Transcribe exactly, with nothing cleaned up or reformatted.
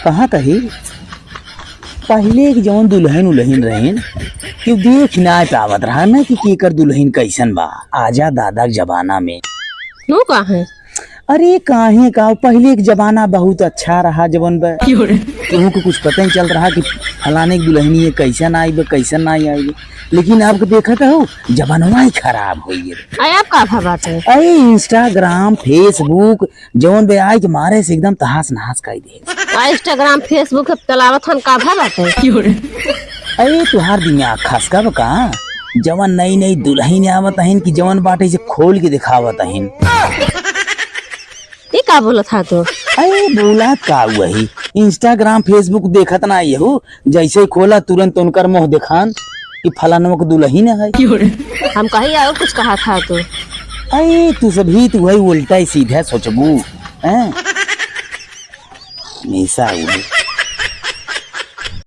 कहाँ कही, पहिले के जौन दुलहिन उलहिन रहिन, केहू देख नाहीं पावत रहा ना कि केकर दुलहिन कइसन बा। आजा दादा के जमाना में। क्यों, काहे? अरे काहे का, पहिले के जमाना बहुत अच्छा रहा, जवन बा। क्यों रे? केहू के कुछ पता ही चल रहा कि फलाने के दुलहिनिया कइसन आई बा, कइसन नाहीं आई बा। लेकिन अब के देखत हो, जमानवा ही खराब होइ गए। अरे अब का भा बात है? अरे Instagram, Facebook, जवन बे आई के मारे से एकदम तहास नहास कइ दे। आ Instagram, Facebook अब चलावत हन, का भा बात है? अरे तुहार दिमाग खसका बा का? जवन नई नई दुलहिन आवत हइन कि जवन बाटे से खोल के दिखावत हइन। ई का बोलत हा तू? अरे बोलत का हुआ ही? Instagram, Facebook देखत नाहीं हो, जैसे ही खोला तुरंत उनकर मुँह देखान कि फलानवा के दुलहिन है। हम कही और कुछ कहा था तू? अरे तू सभी तू है उल्टा ही सीधा सोचबू, हैं? हमेशा उहे।